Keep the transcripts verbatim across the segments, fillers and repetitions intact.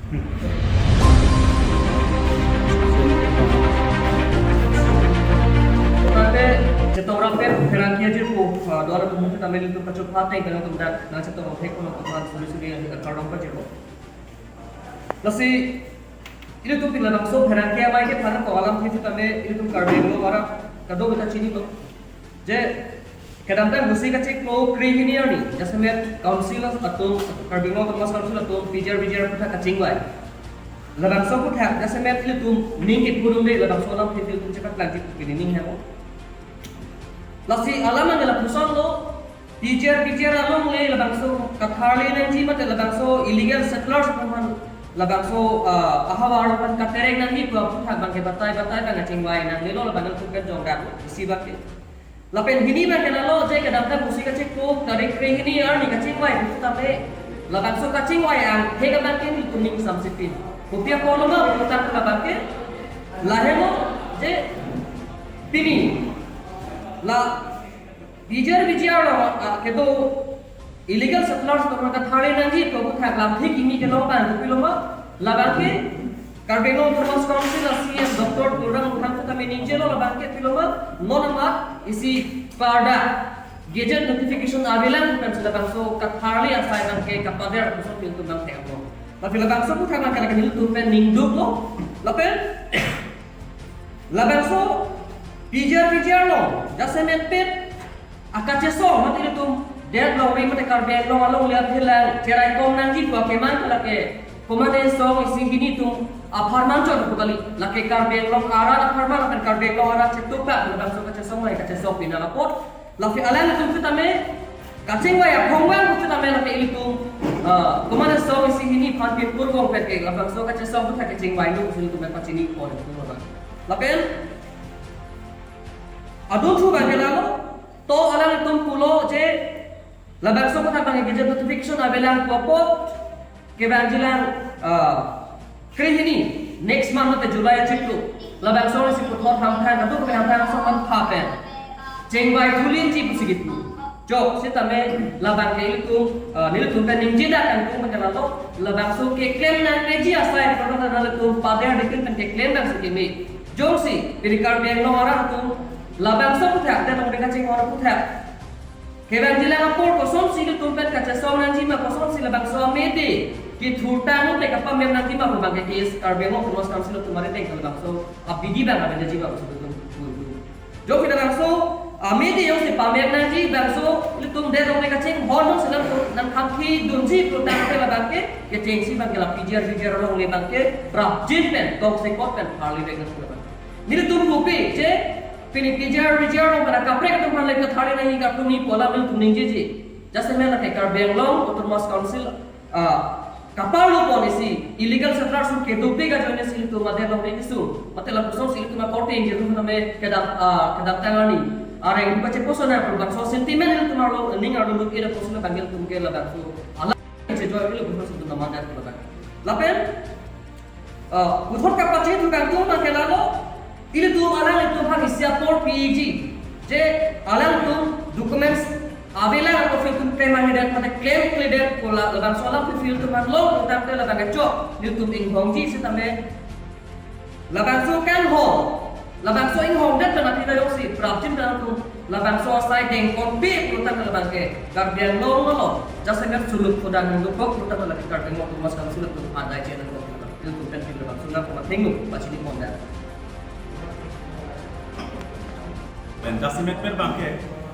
Tangte chetong rap pen pherangke ajirpo, ah, do-an atum tame ilitum kachopha ateng pen atum dak nangchetong thek pon atum aphan suri suri, ah, kardom pajirpo. Lasi ilitum pini labangso pherangke amei kethan ako alamthe tame ilitum Karbi Anglong arat kadokave ta chinilo. Je kedamtang Busi kachiklo krehini arni jasemet council atum, Karbi Anglong Autonomous Council atum P G R V G R aphuthak kachingvai. Labangso aphuthak jasemet ilitum ning kepudunde, labangso alamthe ilitum chepaklangji pu pini ning hemo. Lasi alam an lapuson lo, P G R V G R along le labangso katharli nangji mate labangso illegal settlers aphan labangso, ah, ahavar aphan katerek nangji pu aphuthak abangke batai batai abang kachingvai nanglelo, labang ilitum pen jongdak isi abangke. Lapen hini abangke lalo, je kedamtang Busi kachiklo tarik krehini arni kachingvai pu tame labangso kachingvai angthek abangke ilitum ning samsipin. Kopi apotlo ma pu tame labangke lahelo, je pini la P G R V G R along, ah, kedo illegal settlers atum aphan katharli nangji pu aphuthak lamthe kimi kelong abang kopilo ma, labangke Karbi Anglong Autonomous Council a C E M Doctor Tuliram Ronghang tame ningjelo, labangke pilo ma, non amat isi pada gazette notification avelang pu pensi labangso katharli asai abangke kapader puson ilitum nangthek-lo. Tapi labangso aphuthak abangke lake ilitum pen ningduklo. Lapen labangso P G R V G R along jasemet pet akachesong mate ilitum det longri mate Karbi Anglong alongle aphelang cheraikom nangji pu akemang ke lake komatne song isi hini atum apharman chot pu kali, lake Karbi Anglong arat apharman lapen Karbi Anglong arat chetupak labangso kachesong, lake kachesong pinang apot. Lasi alanglitum tame kachingvai aphong abang tame lake ilitum, ah, komatne song isi hini aphan pipurvong pen ke labangso kachesong aphuthak kachingvainon pusi ilitum pachini pon ilitum abang. Lapen adun thu abangke lalo, to alanglitum pulo je labangso aphuthak abang gazette notification avelang pu apot kevangjilang, ah, krehini next month mate July achiklo labangso isi puthot hamphang, kadokave hamphang ason aphan pha pen chingvai thulinji pusi kipu. Chok sitame labangke ilitum, ah, nelitum pen ningjedak kangtung pen ke lalo, labangso keklem nangji asai pen ke lalo ilitum pader dikit pen keklem abangsi keme. Jongsi pini Karbi Anglong arat atum labangso aphuthak, det longri kachinghon aphuthak kevangjilang apor kosonsi ilitum pen kachesong nangji ma, kosonsi labangso amede kethurtang le kapamem nangji ma pu abangke ke-isi Karbi Anglong Autonomous Council atum arideng ke labangso abidi abang aveji ma pusi ilitum pu. Jo pini labangso amede jongsi pamem nangji, bangso ilitum det longri kachinghon jongsi nang, nangkhamkhidunji pu tangte labangke kechengsi abangke la P G R V G R alongle abangke prapjin pen tongsekot pen tharlivek nang pu abang. Nelitum kopi je pini P G R V G R along pada kaprek atum aphan le katharli nangji, kaprek ni pu alam nelitum ningjeji. Jasemet lake Karbi Anglong Autonomous Council, ah, kaparlo pon isi illegal settlers atum kedopik ajoine si ilitum adet longri kesung, mate lapusonsi ilitum akorte ingjir atum tame kedam, ah, kedamtang arni areng ilitum kacheposon nang pu labangso sentiment ilitum arlo, ning arlo lut ira puson abang ilitum ke labangso alam chejoi ilitum puson ilitum namadat labang. Lapen ah, puthot kapachini thu kangtung abangke lalo, ilitum alanglitum aphan isi apor piji, je alanglitum documents avelang ako ilitum pemahidet mate klemkledet pu la, labangso alam ilitum aphan long pu tangte labangke chok, ilitum inghongji sitame labangso kanghong, labangso inghongdet pen aphi ta jongsi prapjin pen atum labangso asai dengponpe pu tangte labangke Karbi Anglong lo, jasemet suluk pudang nangdukok pu tangte lake Karbi Anglong Autonomous Council atum adai channel lo. Ilitum pen pin labangso nangkoma thengno pachini pondet. Pen jasemet pen abangke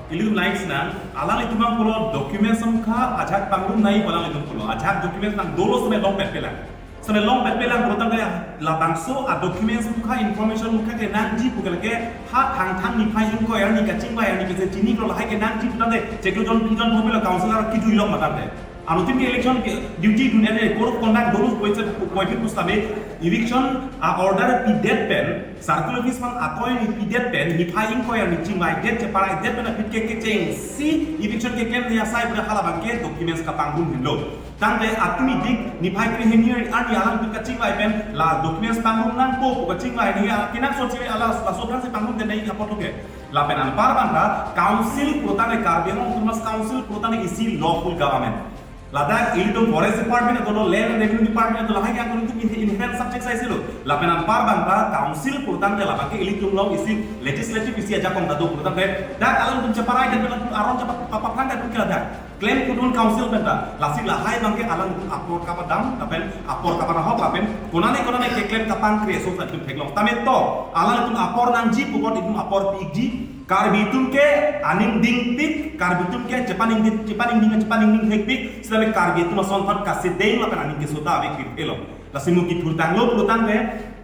ilitum lines nang, alanglitum abang pulo documents mukha ajahak pangrum nangji pu alanglitum pulo, ajahak documents nang dolo seme long petpelang. Seme long petpelang pulo tangte labangso a documents mukha, information mukha kenangji pu ke lake ha Thangthang niphai ingkoi arni kachingvai arni kese chini pulo, lahai kenangji pu tangte chiklo jon phli jon phongpelo councillor kitu ilong matangte. Anuttin ke election ke duty dun ene code of conduct dolo puise puvoiphit pusitame eviction a order pidet pen, circle office aphan akoi ni pidet pen, niphai ingkoi arni chingvaidet, cheparaidet pen aphi ke kechengsi eviction keklemji asai pu halabangke documents kapangrum henlo. Tangte atumi dik niphai krehini arni alanglitum kachingvai pen la documents pangrum nangpo pu kachingvai ni a kenangsot si ala laso aphansi pangrum den nangji apot lo ke. Lapen anpar abang ta council pu tangte Karbi Anglong Autonomous Council pu tangte isi lawful government. Ladak ilitum Forest Department dolo, Land and Revenue Department dolo, lahai ke angkun itum inherent subject saisi lo. Lapen anpar bangta council pulotangte labangke ilitum along isi legislative isi ajakong ta do pulotangte dak alangtum cheparai dan alangtum aron chepa-, papaphrang dan ke ladak klem kudun council penta. Lasi lahai bangke alangtum apor kapadam lapen apor kapanahok lapen konane konane keklem kapangkri aso ta itum theklong. Tame to alangtum apor nangji pu apot itum apor pikji. Karbi atum ke aning dingpik, Karbi atum ke chepaningding, chepaningding, chepaningding thekpik, sitame Karbi atum asonthot kasedeng lapen aning keso ta ave kirpelo. Lasi mo kethurtanglo pulotangte,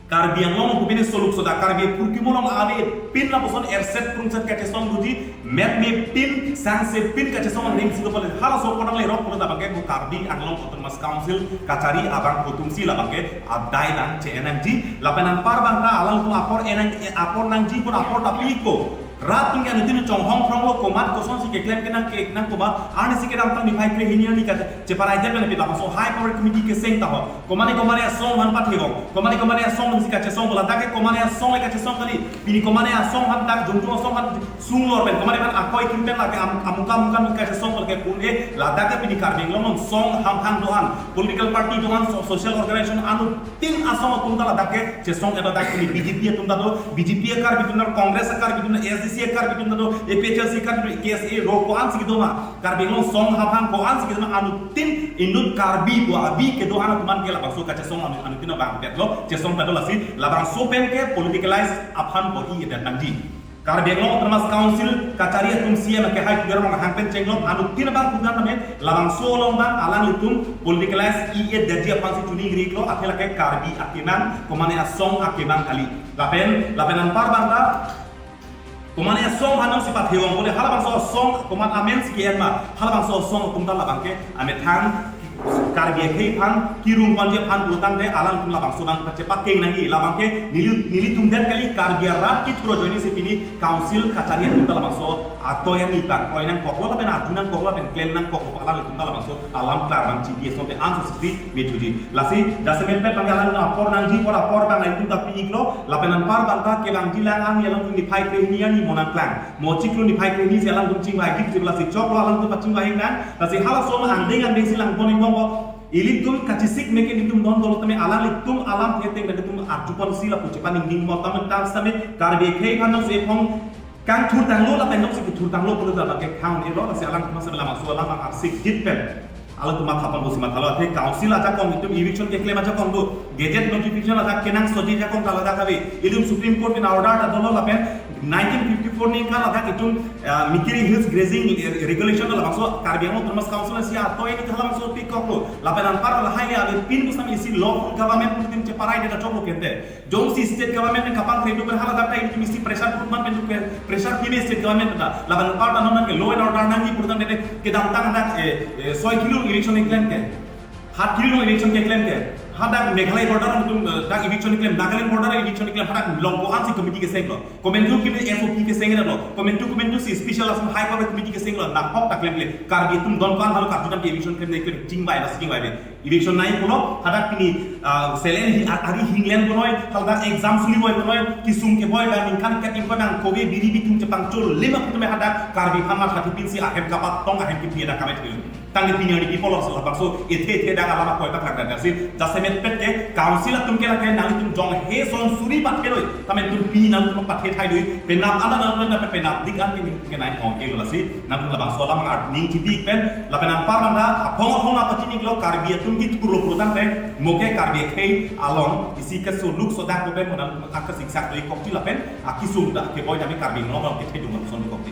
Karbi Anglong kopine soluk soda, Karbi apurkimo along avepin lapuson erset prungset kachesong doji, met mepin, sangsepin kachesong aning si dopale, halaso apot nanglerok pulo labangke mo Karbi Anglong Autonomous Council kachari abang atumsi labangke adai nang che-en nangji, lapen anpar bangta alangtum apor enang, apor nangji pu apor ta piko. Rat atum ke anuttin chonghong phronglo komat kosonsi keklem kenang ke nang komat, arnisi kedamtang niphai krehini arni kache-, cheparai det pen pita so high power committee keseng ta ho. Komane komane asong aphan pathevong. Komane komane asong aphansi kachesong bola dak ke komane asong le kachesong kali. Pini komane asong aphan dak jungtung asong aphan sunglor pen komane aphan akoi kim pen lake am-, amuka amuka amuka kachesong bola ke pun e ladak ke pini Karbi Anglong song ham hang do-an. Political party do-an, so-, social organization anuttin asong atum ta ladak ke chesong, eta dak pini B J P atum ta do, B J P a-Karbi atum ta, Congress a-Karbi atum ta, A S D C a-Karbi atum ta do, A P H L C a-Karbi atum ta, K S A ro ko-ansi kedo ma. Karbi Anglong song ham hang ko-ansi kedo ma, anuttin inut Karbi pu abi kedo-an atum an ke labangso kachesong anu-, anuttin abang det lo, chesong ta do lasi, labangso pen ke politicalize aphan bor-i edet nangji. Karbi Anglong Autonomous Council kachari atum C M ke hai kugar mong hang pen chenglok anuttin abang kugar name labangso along abang alanglitum politicalize i-e detji aphansi chuning rik lo, athe lake Karbi akemang, komane asong akemang kali. Lapen, lapen anpar bangta, komane asong aphan nangsi pathevong pule halabangso asong komat amensi ke-en ma, halabangso asong atum ta labangke amethang Karbi akhei aphan, kirung panji aphan pulotangte alangtum labangso abang kachepakeng nangji, labangke neli, nelitum det kali Karbi arat kethur ajoinesi pini council kachari atum ta labangso atoi ani ta kroi nangkoklo lapen arju nangkoklo lapen klem nangkoklo, alanglitum ta labangso alam klar abang chibi asonte anso sisi methuji. Lasi jasemet pen bangke alangtum apor nangji apor apor abang itum ta pi-iklo, lapen anpar bangta kevangji lang arni alangtum niphai krehini arni mo nangklang. Mo chiklo niphai krehini si alangtum chingvai gip si lasi choklo alangtum pachingvai nang. Lasi halaso ma angdeng angdeng si lang pon ingbong ko. Ilitum kachisik meke ilitum don dolo tame alanglitum alam theteng dan itum arjuponsi lapu chepaningding mo tame tang sitame Karbi akhei aphan nangsi ephong kangthurtanglo lapen nangsi kethurtanglo pulo labangke khang-elo, lasi alangtum sitame labangso alam arsik jit pen alangtum matha pon pusi mathalo, athe council ajakong itum eviction keklem ajakong do, gazette notification ajak kenangsotji ajakong ta ladak ave, ilitum Supreme Court pen order ta dolo lapen nineteen fifty-four ningkan ladak itum, ah, Mikiri Hills Grazing, eh, Regulation ta labangso Karbi Anglong Autonomous Council si atoi ani ta labangso pikoklo, lapen anpar lahai le avepin pusitame isi lawful government pu itum cheparai det ta choklo kente. Jongsi state government pen kapangkri do pen haladak ta itum isi pressure group man pen pressure pime state government ta. Lapen anpar ta non ke law and order nangji pulotangte kedamtang dak, eh, eh, soi kilo eviction keklem ke. Hat kilo eviction keklem ke. Hadak Meghalaya border itum, eh, dak eviction keklem, Nagaland border eviction keklem, hadak long ko-ansi committee kesenglo. Komantu kimi S O P kesenglo. Komantu komantusi special asam high power committee kesenglo. Nahok ta klemkle. Karbi atum don ko-an halo karju dam eviction keklem, chingvai, lasi chingvai. Eviction nai pulo, hadak pini, ah, selen hi, a-, ari hinglen bonoi, hadak exam suli boi bonoi, kesung keboi, ba ningkan kep ingkoi bang kove biri bitung chepangchul lima putume hadak Karbi aphan matha thipinsi ahem kapatong ahem kipi dak kamet hil. Tangte pini ari people of labangso ethe ethe dak alam akoi tak lagda si, jasemet pet ke, council atum ke lake nanglitum jong he son suri bat keloi, tame itum pini nangtum pathe thai doi, penap ala nangtum penap dik an pini kenai ong ke lasi, nangtum labangso alam arning chibi pen, lapen anpar bangta, aphong aphong apa chiniklo Karbi atum kethurlo pulotangte, mo ke Karbi akhei along, isi keso luk sodak ko pen, mo nang akasik sak doi kokji lapen, akesung dak keboi nami Karbi Anglong along kethe dung son kokji.